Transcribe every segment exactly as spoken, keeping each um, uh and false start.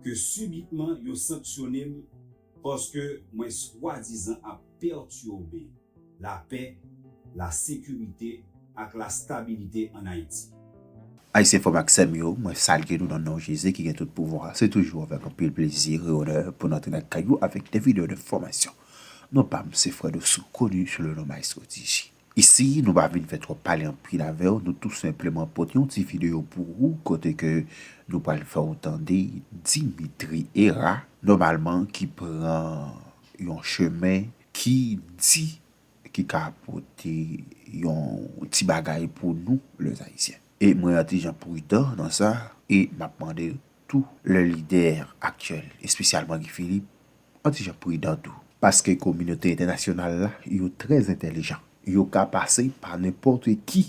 ke sibitman yo sanksyone m paske mwen swadizan ap pètibè lapè, lasekirite ak lastabilite ann Ayiti. Ayisyen frè m ak sè m yo, mwen salye nou nan non Jezi ki gen tout pouvwa. Se toujou avèk anpil plezi e onè pou n antre nan kay ou avèk de videyo enfòmasyon. Non pa m se Frè Dosou, koni sou le non Maestro T J. Isi, nou pa vin fè twòp pale anpil avè w, nou tou senpleman pote yon ti videyo pou ou kote ke nou pral fè w tande Dimitri Hérard, nòmalman ki pran yon chemen ki di ki ka pote yon ti bagay pou nou, lèzayisyen. E mwen an ti jan pridan nan sa, e m ap mande tou lè lidè aktyèl, espesyalman Guy Philippe, an ti jan pridan tou. Paske kominote entènasyonal la, yo trè entèlijan. Yo ka pase pa nenpòt ki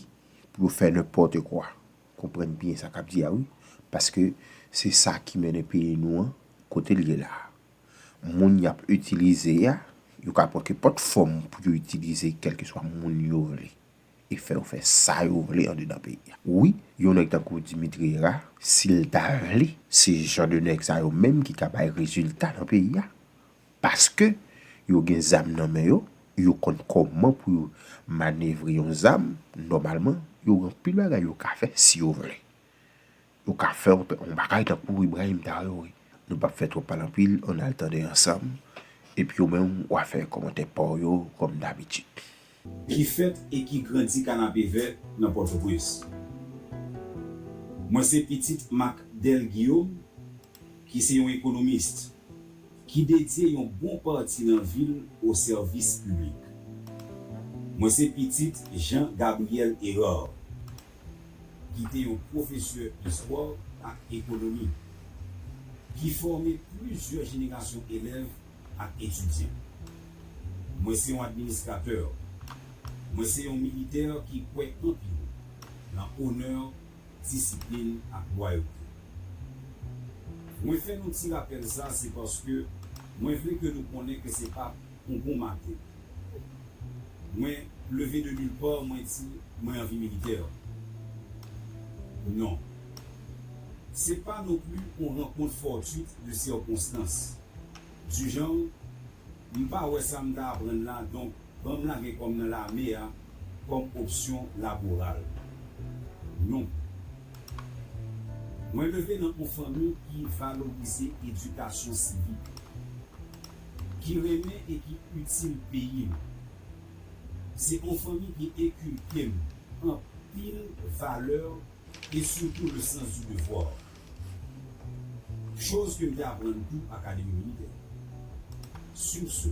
pou yo fè nenpòt kwa. Konprann byen sa k ap di a, wi. Paske se sa ki mennen peyi nou an kote l ye la a. Moun y ap itilize a, yo ka pran kenpòt fòm pou yo itilize kèlkeswa moun yo vle e fè yo fè sa yo vle andedan peyi a. Wi, yon nèg tankou Dimitri Hérard, si l ta vle, se jan de nèg sa yo menm ki ka bay rezilta nan peyi a. Paske yo gen zam nan men yo, yo konn kòman pou yo manevre yon zam, nòmalman, yo gen anpil bagay yo ka fè si yo vle. Yo ka fè yon, yon bagay tankou Ibrahim Traoré. Nou p ap fè twòp pale anpil, ann al tande ansanm. Epi ou menm, w a fè kòmantè pa w yo, kòm dabitid. Ki fèt e ki grandi Kanapevè nan Pòtoprens. Mwen se pitit Marc Del Guillaume, ki se yon ekonomis, ki dedye yon bon pati nan vi l o sèvis piblik. Mwen se pitit Jean Gabriel Hérard, ki te yon pwofesè istwa ak ekonomi, ki fòme plizyè jenerasyon elèv ak etidyan. Mwen se yon administratè. Mwen se yon militè ki kwè anpil nan onè, disiplin ak lwayote. Mwen fè nou ti rapèl sa, se paske mwen vle ke nou konnen ke se pa yon bon maten. Mwen leve de nulle part, mwen di, mwen anvi militè. Non. Se pa non pli yon rankont fortuit de sirkonstans. Du genre, m pa wè sa m ta aprann la, donk, ban m lage kò m nan lame a kòm opsyon laboral. Non. Mwen leve nan yon fanmi ki valorize edikasyon sivik, ki renmen e ki itil peyi l. Se yon fanmi ki enkilke m anpil valè et surtout le sens du devoir. Chose ke m te aprann tou Akademi Militè. Sur ce,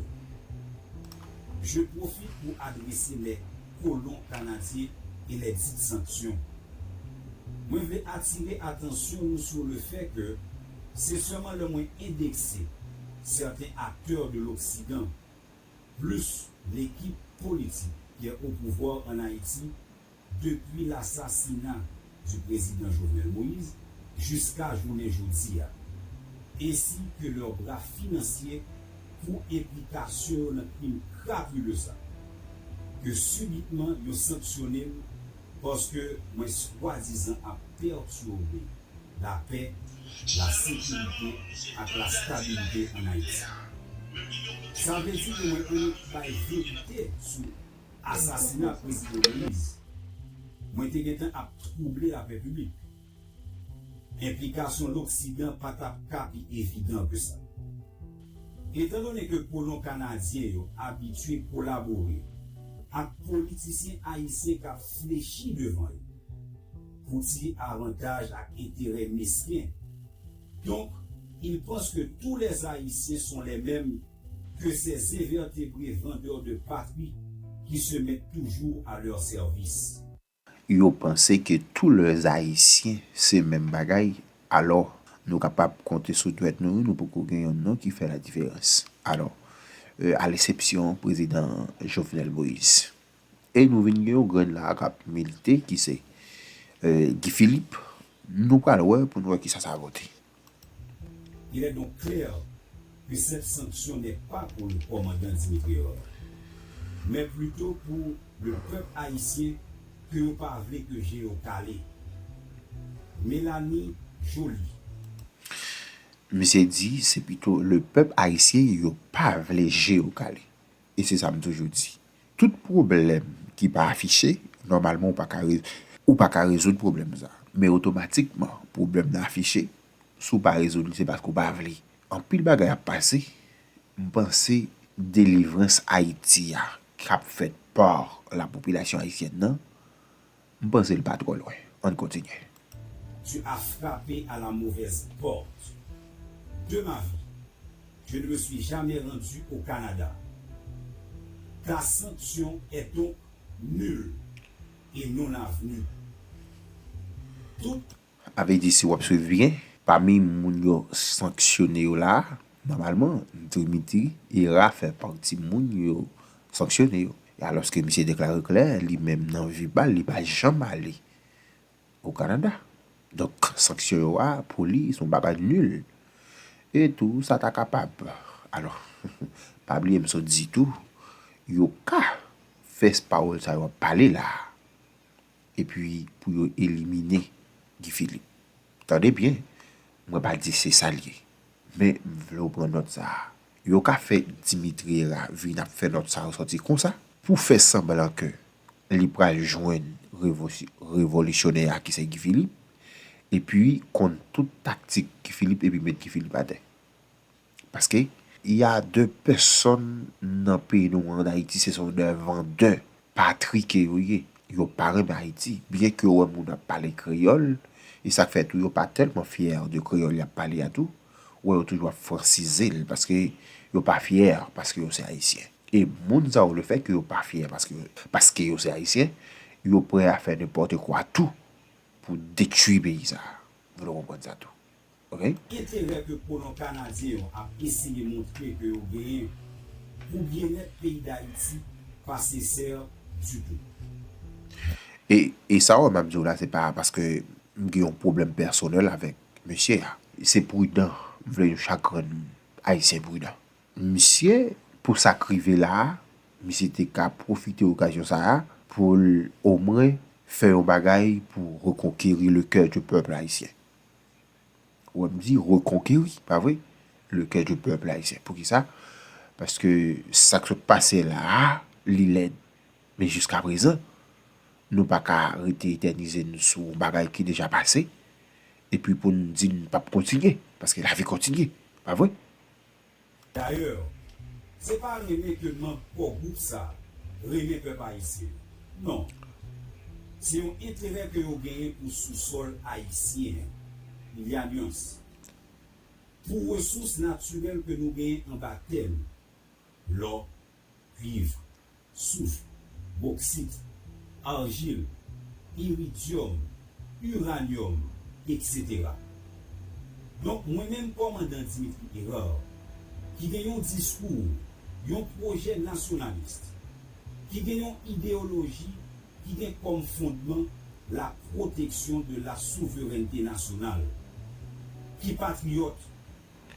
je profite pour adresser les colons canadiens et les dites sanctions. Mwen vle atire atansyon nou sur le fait que se sèlman lè mwen endekse sèten aktè de l'Occident, plis lekip politik ki o pouvwa ann Ayiti, depi lasasina di prezidan Jovenel Moïse jiska jounen jodi a, ensi ke lè bra finansye pou enplikasyon yo nan krim krapile sa, ke sibitman yo sanksyone m paske mwen swadizan ap pètibè lapè, lasekirite ak lastabilite ann Ayiti. Sa vle di ke mwen annik bay verite sou asasina prezidan Moïse. Mwen te gentan ap twouble lapè piblik. Enplikasyon Loksidan pa t ap ka pi evidan ke sa. Etandone ke kolon kanadyen yo abitye kolabore ak politisyen ayisyen k ap flechi devan yo pou ti avantaj ak enterè mesken, donc, ils pensent que tous les Haïtiens sont les mêmes que ces invertébrés vendeurs de patrie qui se mettent toujours à leur service. Yo panse ke tou lè Ayisyen se menm bagay, alò, nou kapab konte sou dwèt nou, nou poko gen yonn non ki fè ladiferans. Alò, euh, à l'exception prezidan Jovenel Moïse. E nou vin gen yon grenn la k ap milite ki se, euh, Guy Philippe. Nou pral wè pou nou wè kisa sa vote. Il est donc clair que cette sanction n'est pas pour le commandant Dimitri Hérard, mais plutôt pour le peuple haïtien ke yo pa vle ke je yo kale. Mélanie Joly. Misye di se pito le pèp ayisyen yo pa vle je yo kale. E se sa m toujou di. Tout pwoblèm ki pa afiche, nòmalman ou pa ka re-, ou pa ka rezoud pwoblèm sa. Men otomatikman, pwoblèm nan afiche, si w pa rezoud li, se paske w pa vle. Anpil bagay ap pase, m panse delivrans Ayiti a k ap fèt pa lapopilasyon ayisyèn nan, m panse l pa twò lwen. Ann kontinye. Tu as frappé à la mauvaise porte. De ma vie, je ne me suis jamais rendu au Canada. Ta sanction est donc nulle et non avenue. Tout Sa vle di si w ap swiv byen, pami moun yo sanksyone yo la a, nòmalman, Dimitri Herard fè pati moun yo sanksyone yo. E alòske misye deklare klè, li menm nan vi pa l, li pa janm ale o Kanada. Donk, sanksyon yo a, pou li, se yon bagay nil. E tou, sa ta kapab. Alò, pa bliye m sot di tou, yo ka fè pawòl sa yo ap pale la a. Epi pou yo elimine Guy Philippe. Tande byen, mwen pa di se sa l ye. Men m vle w pran nòt sa a. Yo ka fè Dimitri Herard vin ap fè nòt sa yo sòti konsa pou fè sanblan ke li pral jwenn revo-, revolisyonè a ki se Guy Philippe, epi konn tout taktik Guy Philippe epi met Guy Philippe atè. Paske y a de pèsòn nan peyi nou an, Ayiti, se son de vandè patri ke yo ye. Yo pa renmen Ayiti. Byen ke yo wè moun ap pale kreyòl, e sa k fè tou yo pa tèlman fyè de kreyòl y ap pale a tou, ou wè yo toujou ap fransize l, paske yo pa fyè, paske yo se ayisyen. E moun sa yo, lefètke yo pa fyè paske, paske yo se ayisyen, yo prè a fè nenpòt kwa tou pou detwi peyi sa a. Vle w konprann sa tou. Ok? Enterè ke kolon kanadyen yo ap eseye montre ke yo genyen pou byennèt peyi Dayiti pa sensè ditou. E, e sa w wè m ap di w la, se pa paske m gen yon pwoblèm pèsonèl avèk mesye a. Se pridan, m vle nou chak rann Ayisyen pridan. Misye, pou sa k rive la a, misye te ka pwofite okazyon sa a pou l omwen fè yon bagay pou rekonkeri le cœur du peuple haïtien. Ou wè m di rekonkeri, pa vre? Le cœur du peuple haïtien. Poukisa? Paske sa k sot pase la a, li lèd. Men jiskaprezan, nou pa ka rete etènize n sou yon bagay ki deja pase, epi pou n di n p ap kontinye, paske lavi kontinye, pa vre? Dayè, se pa renmen ke manm kò gwoup sa renmen pèp ayisyen. Non. Se yon enterè ke yo genyen pou sousòl ayisyen an. Il y a nuance. Pou resous natirèl ke nou genyen anba tè nou, lò, kwiv, souf, boksit, arjil, iridyòm, iranyòm, etsetera. Donk, mwen menm kòmandan Dimitri Herard, ki gen yon diskou, yon pwojè nasyonalis, ki gen yon ideyoloji ki gen kòm fondman la protection de la souveraineté nationale, ki patriyòt,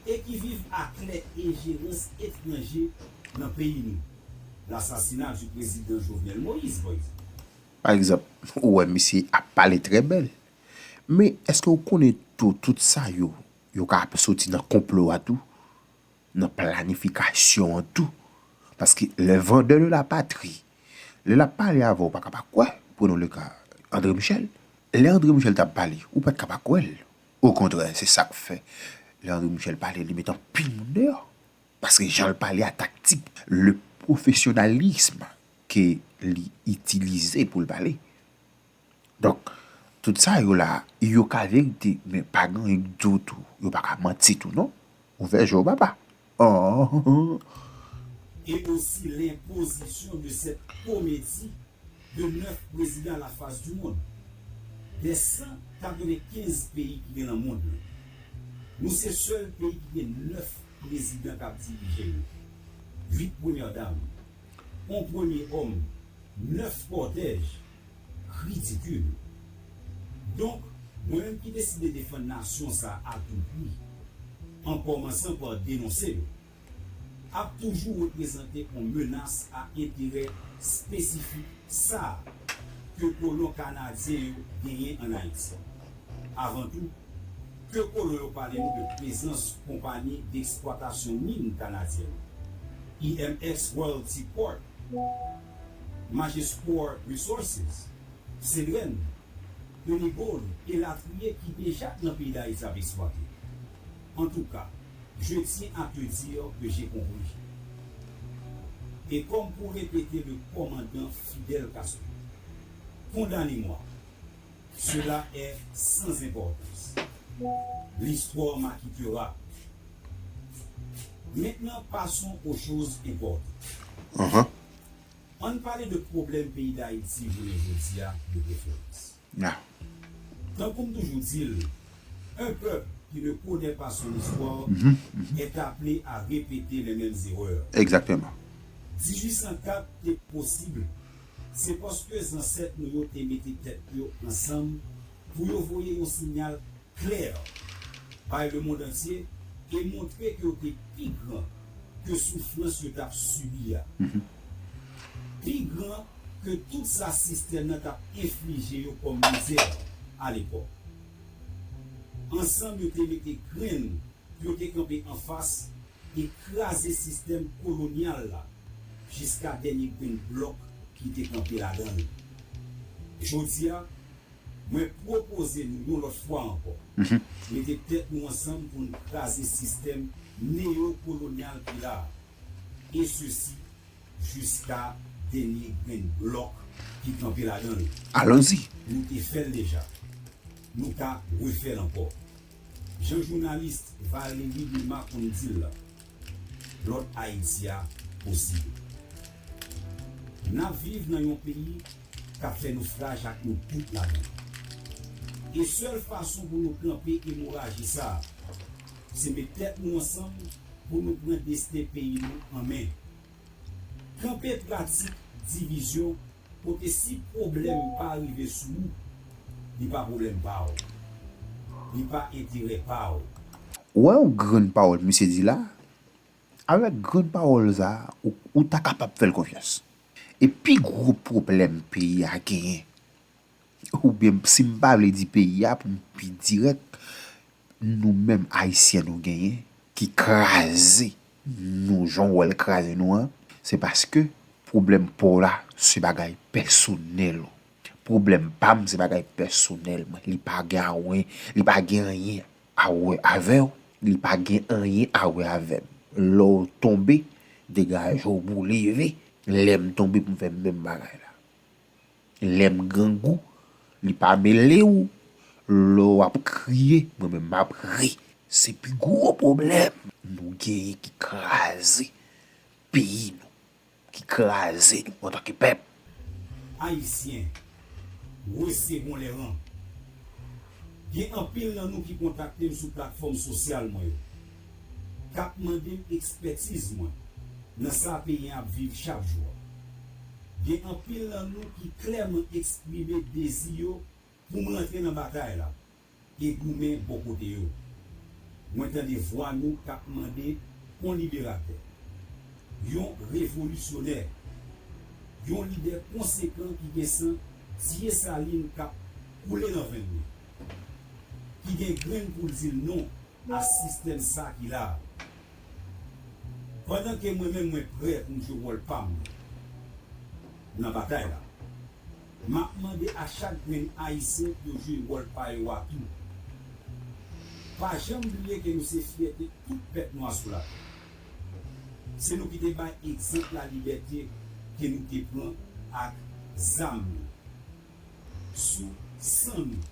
e ki viv a klè enjerans etranje nan peyi nou, l'assassinat du président Jovenel Moïse, pa egzanp. Pa egzanp, ou wè misye ap pale trè bèl. Men èske w konnen tou, tout sa yo, yo ka ap soti nan konplo a tou, nan planifikasyon an tou? Paske le vendeur de la patrie, lè l ap pale avè w, ou pa ka pa kwè. Prenons le cas André Michel. Lè André Michel t ap pale, ou pa t ka pa kwè l. Okontrè, se sa k fè lè André Michel pale, li met anpil moun deyò. Paske jan l pale a, taktik, le professionnalisme ke li itilize pou l pale. Donk, tout sa yo la, yo ka verite, men pa gen anyen k di w tou. Yo pa ka manti tou, non. Ouvè je w, papa. Oh. Et aussi l'imposition de cette comédie de neuf présidents à la face du monde. Des cent quatre-vingt-quinze peyi ki gen nan mond lan, nou se sèl peyi ki gen nèf prezidan k ap dirije yo, uit premyè dam, yon premye òm, nèf kòtèj, ridikil. Donk, mwen menm ki deside defann nasyon sa a a tou pri, an kòmansan pa denonse yo, ap toujou reprezante yon menas a enterè espesifik sa a ke kolon kanadyen yo genyen ann Ayiti. Avan tou, Ke kolon yo pale nou de prezans konpayi deksplwatasyon min kanadyèn, E M X Royalty Corp, Majescore Resources, Sedren, Unigold elatriye ki deja nan peyi Dayiti ap eksplwate. En tout cas, je tiens à te dire que j'ai compris. Et comme pour répéter le commandant Fidel Castro, condamnez-moi. Cela est sans importance. L'histoire m'acquittera. Maintenant, passons aux choses importantes. Ann pale de pwoblèm peyi Dayiti jounen jodi a de preferans. Tankou m toujou di l, un peuple qui ne connaît pas son histoire est appelé à répéter les mêmes erreurs. Egzakteman. Dizuit san kat te posib, se paske zansèt nou yo te mete tèt yo ansanm pou yo voye yon siyal klè bay lemonn antye e montre ke yo te pi gran ke soufrans yo t ap sibi a. Pi gran ke tout sa sistèm nan t ap enflije yo kòm mizè alepòk. Ansanm yo te mete grenn pou yo te kanpe anfas e kraze sistèm kolonyal la jiska dènye grenn blòk ki te kanpe ladan l. Jodi a, mwen pwopoze nou yon lòt fwa ankò mete tèt nou ansanm pou n kraze sistèm neyokolonyal ki la a, e sesi jiska dènye grenn blòk ki kanpe ladan l. Allons-y. Nou te fè l deja. Nou ka refè l ankò. Jan jounalis Valéry Numa konn di l la, lòt Ayiti a posib. N ap viv nan yon peyi k ap fè noufraj ak nou tout ladan l. E sèl fason pou nou kanpe emoraji sa a, se met tèt nou ansanm pou nou pran desten peyi nou an men. Kanpe pratik divizyon kote si pwoblèm pa rive sou ou, li pa pwoblèm pa w. Li pa enterè pa w. Ou wè yon grenn pawòl misye di la? Avèk grenn pawòl sa, ou, ou ta kapab fè l konfyans. E pi gwo pwoblèm peyi a genyen, oubyen si m pa vle di peyi a, pou m pi dirèk, nou menm Ayisyen nou genyen, ki kraze nou jan w wè l kraze nou an, se paske pwoblèm pa w la, se bagay pèsonèl ou. Pwoblèm pa m, se bagay pèsonèl mwen. Li pa gen anyen, li pa gen anyen a wè avè w, li pa gen anyen a wè avè m. Lè w tonbe, degaje w pou w leve, lè m tonbe pou m fè menm bagay la. Lè m grangou, li pa mele w. Lè w ap kriye, mwen menm m ap ri. Se pi gwo pwoblèm nou genyen ki kraze peyi nou, ki kraze nou antanke pèp. Ayisyen, resewon lè ran. Gen anpil nan nou ki kontakte m sou platfòm sosyal mwen yo, k ap mande m ekspètiz mwen nan sa peyi an ap viv chak jou a. Gen anpil nan nou ki klèman eksprime dezi yo pou m rantre nan batay la e goumen bò kote yo. Mwen tande vwa nou k ap mande yon liberatè, yon revolisyonè, yon lidè konsekan ki gen san Dyesalin k ap koule nan venn li, ki gen grenn pou l di l non a sistèm sa ki la a. Pandan ke mwen menm mwen prè pou m jwe wòl pa m nan batay la, m ap mande a chak grenn Ayisyen pou yo jwe wòl pa yo a tou. Pa janm bliye ke nou se fyète tout pèp nwa sou latè. Se nou ki te bay egzanp lalibète ke nou te pran ak zam nou. Sou san nou.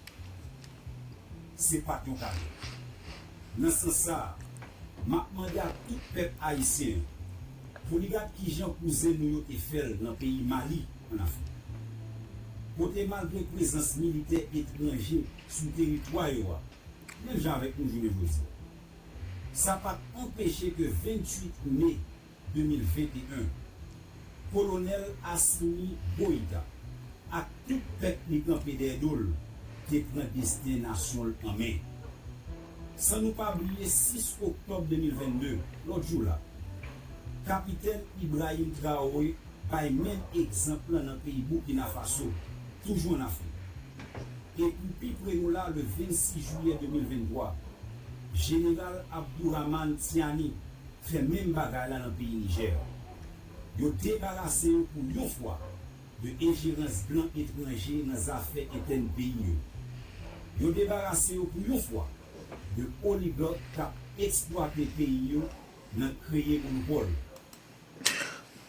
Se pa t yon kado. Nan sans sa a, m ap mande ak tout pèp ayisyen an pou li gad kijan kouzen nou yo te fè l nan peyi Mali, ann Afrik, kote malgre prezans militè etranje sou teritwa yo a, menm jan avèk nou jounen jodi a, sa pa t anpeche ke venntuit me de mil venteyen, Kolonèl Assimi Goïta ak tout pèp li kanpe dèyè do l te pran desten nasyon l an men. San nou pa bliye sis oktòb de mil vennde, lòt jou la, Kapitèn Ibrahim Traoré bay menm egzanp lan nan peyi Burkina Faso, toujou ann Afrik. E pou pi pre nou la, le vennsis jiyè de mil venntwa, Jeneral Abdourahamane Tiani fè menm bagay la nan peyi Nijè. Yo debarase yo pou yon fwa de enjerans blan etranje nan zafè entèn peyi yo. Yo debarase yo pou yon fwa de oligak k ap eksplwate peyi yo nan kreye monopòl.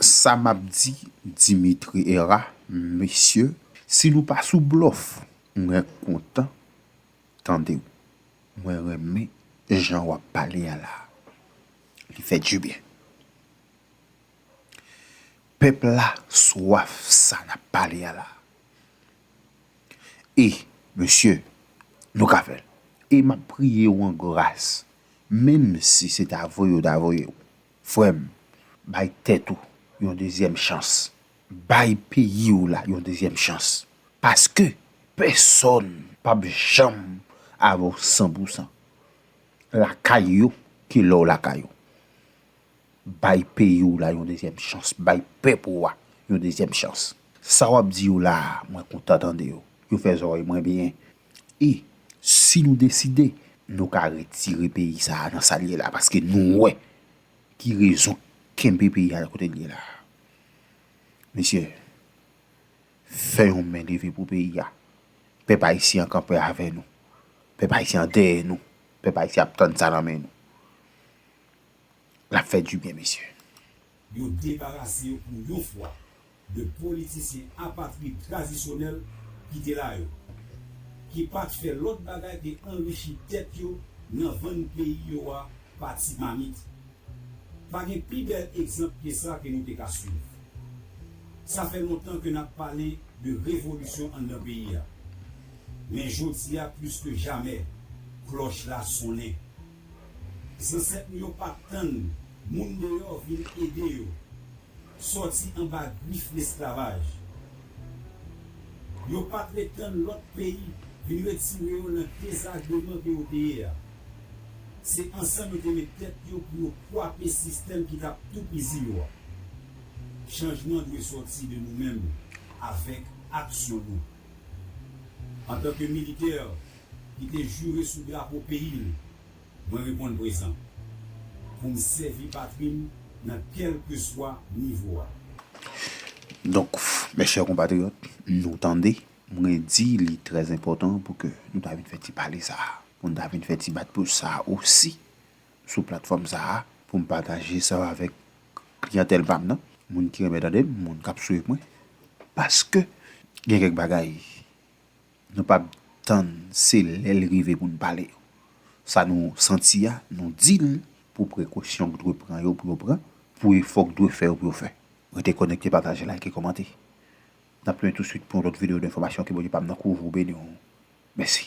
Sa m ap di, Dimitri Herard, mesye, si nou pa sou blòf, mwen kontan tande w. Mwen renmen jan w ap pale a la. Li fè dibyen. Pèp la swaf sa n ap pale a la. E, mesye, nou ka fè l. E m ap priye w an gras, menm si se ta voye yo ta voye w. Frè m, bay tèt ou yon dezyèm chans. Bay peyi w la yon dezyèm chans. Paske pèsonn p ap janm avè w san pou san. Lakay yo, ki lè w lakay ou. Bay peyi w la yon dezyèm chans. Bay pèp ou a yon dezyèm chans. Sa w ap di yo la a, mwen kontan tande yo. Yo fè zòrèy mwen byen. E si nou deside, nou ka retire peyi sa a nan sa l ye la, paske nou wè ki rezon kenbe peyi a kote l ye la a. Mesye, fè yon men leve pou peyi a. Pèp ayisyen an kanpe avè nou. Pèp ayisyen an dèyè nou. Pèp ayisyen ap tann sa nan men nou. L ap fè dibyen, mesye. Yo debarase yo pou yon fwa de politisyen apatrid tradisyonèl ki te la yo, ki pa t fè lòt bagay ke anrichi tèt yo nan vann peyi yo a pa ti mamit. Pa gen pi bèl egzanp ke sa ke nou te ka swiv. Sa fè lontan ke n ap pale de revolisyon anndan peyi a. Men jodi a, plis ke jamè, klòch la sonnen. Zansèt nou yo pa t tann moun deyò vin ede yo sòti anba grif lesklavaj. Yo pa t ret tann lòt peyi vin retire yo nan dezagreman ke yo te ye a. Se ansanm yo te met tèt yo pou yo kwape sistèm ki t ap toupizi yo a. Chanjman dwe sòti de nou menm avèk aksyon nou. Antanke militè ki te jire sou drapo peyi l, mwen reponn prezan pou m sèvi patri m nan kèlkeswa nivo a. Donk, mes chers compatriotes, nou tande, mwen di li trè enpòtan pou ke nou ta vin fè ti pale sa a, pou nou ta vin fè ti bat pou sa a osi sou platfòm sa a, pou m pataje sa avèk kliyantèl pa m nan, moun ki renmen tande m, moun k ap swiv mwen. Paske gen kèk bagay nou p ap tann se lè l rive pou n pale yo. Sa nou santi a, nou di l pou prekosyon k dwe pran yo pou yo pran, pou efò k dwe fè yo pou yo fè. Rete konekte, pataje, like, kòmante. N ap tounen touswit pou yon lòt videyo de enfòmasyon. Ke Bondye pa m nan kouvri w, beni w. Mèsi.